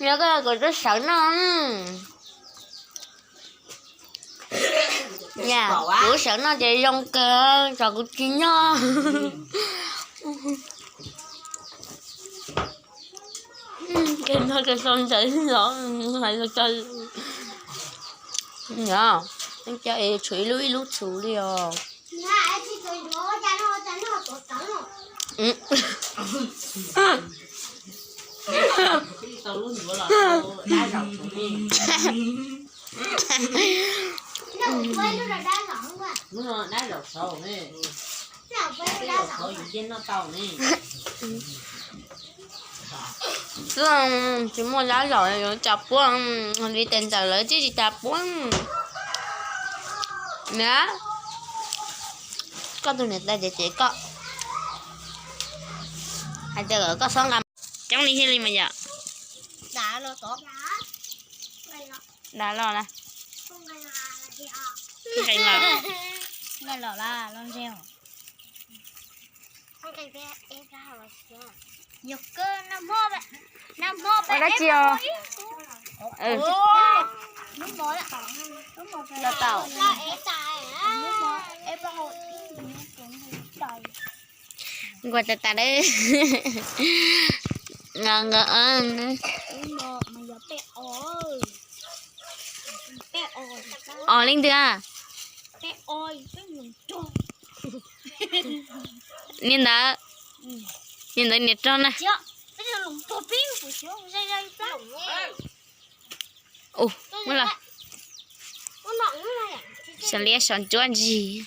Yog koj kom kuv sawv noj. Kuv sawv noj ces zoo kawg, tsam kuv tsis nyob. Ces no ces sau ntawv los hais los tau. Yog, cov es tshuav ib lub ib lub txhuv li os. Xwb, tsis muaj dab zaum yuav cas puab li tes ntxawm lawv tsis tas puab. Niam, koj tus niam tais ces koj hais tias koj txhob nqa coob li thiaj li mas yom. Dav los na. Nqe los. Ua dab tsi os? Los tau. Nkuas tas tas dawb. Nqa nqa. Os leej twg a? Niag ntawd, niag ntawd niag rog na. Ua, muab los. Sov liab sov ntsuab ntsis.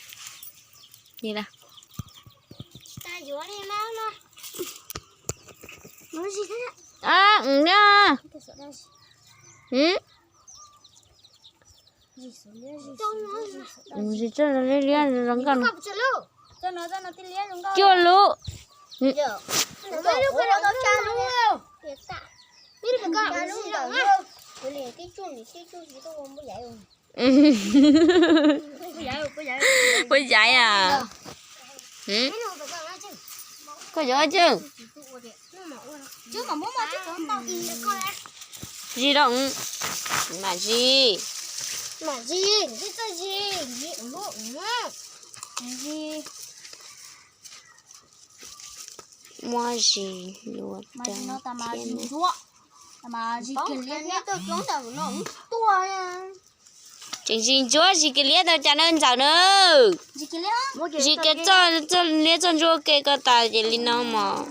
Liab zoo nkauj. Cuaj lub. Puas yaiv a? Koj yuav cwj. Zis rau, mam zis. Muab zis luas rau thiab na. Tseem zis ntsuab zis kiag liab tau cas na ntxawm na. Zis kiag txoj liab txoj ntsuab ke ko tas ces li no mos.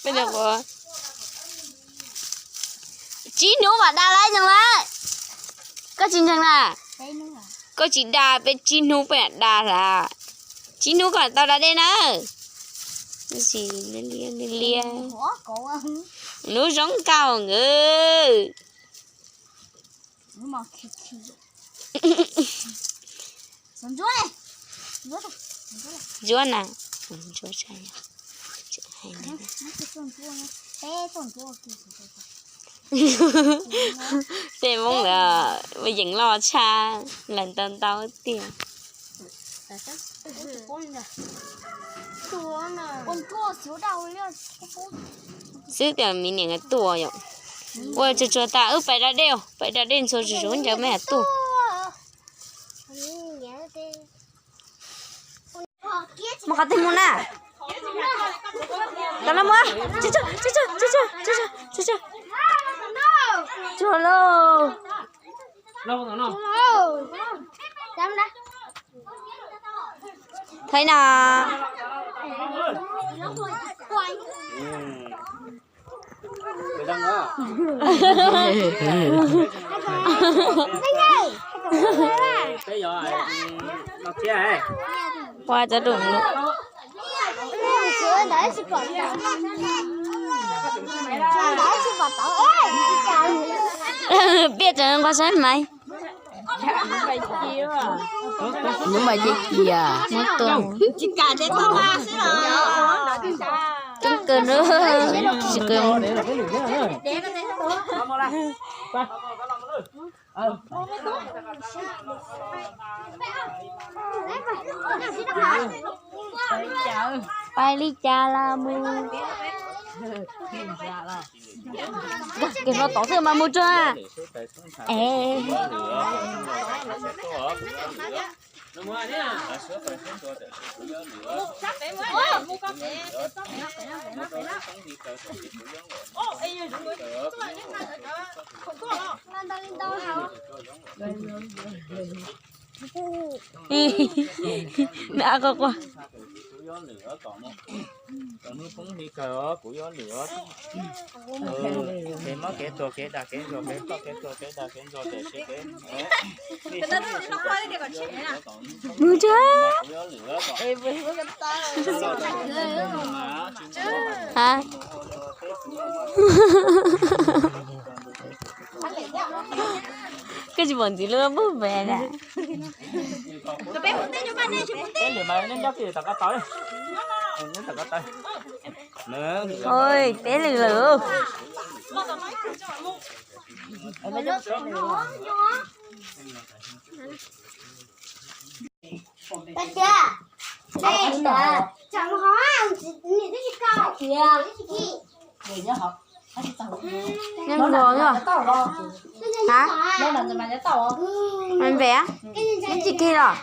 Peb cov quav tsib hnub mam da lawm ntag lawm. Koj tsis ntseeg na? Koj tsis da peb tsib hnub peb mam da lawm. Tsib hnub kom tau da dej na. Tab sis liab liab liab liab. Hnub zoo nkauj nkawd. Ntsuab na. Ntsuab tshaj. Tej Hmoob lawv yeem loj tshaj, lawv ntau ntau tiag. Xwb tias miv niam nkawd tuaj yom. Ua tsuag tsuag tas wb pais da dej, pais da dej ntxhua tsuag tsuag ncaws mej tuaj. Mus qhov twg mus na? Tau no mus. Tsuag lauj. Thaiv no. Ua tau dum lawm. Piaj tseem nqa saib Maiv. Muab Maiv cia cia, muab tua. Coob kawg na, tsis kawg. Pais li cas los mus. Kawg no tod xwb mas mus tso. Es. Nws a quaj quaj. Kev mob kev tuag kev dag kev ntxhov kev ploj kev tuag kev dag kev ntxhov kev ntxhov kev Mus tso. Hais. Koj tsis pom ntxiv lub npub pem na. Ua, peb lwm lawm. Nyob nkaus yog. Hais, neb tsis khi los?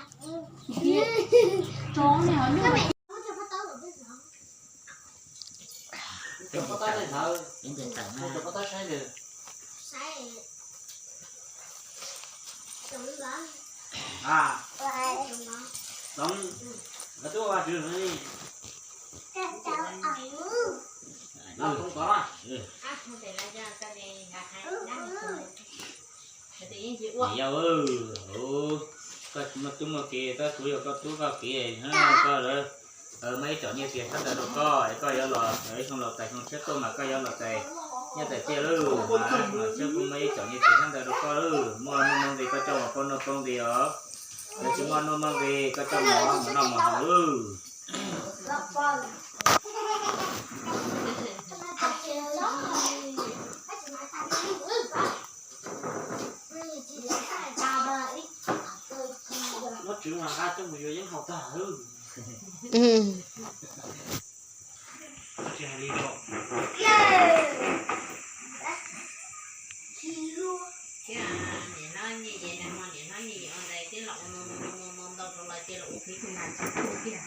Yog, koj muaj tub muaj kiv, koj tsuav yog koj tub koj kiv, koj lawv muaj ib tsom nyiaj txiag tshaj ntawd rau koj es koj yuav los, ib xyoo los tais xyoo tshiab tuaj mas koj yuav los tais nyiaj tais txiaj lawm. Mas tshiab kuj muaj ib tsom nyiaj txiag tshaj ntawd rau koj lawm. Muaj nuj muaj nqis koj coj mus pauj nuj pauj nqis os. Yog tsis muaj nuj muaj nqis koj coj mus mus noj mus haus lawm. Muab tswv mas nqa coj mus yuav yeeb haus tag lawm. Tsis hais li os. Thiab niam hlob nyiaj ces nag hmo niam hlob nyiaj ua ntawd thiab los ua ntau rau lawv ces los ua khwv tug nas tsis tuag tiag.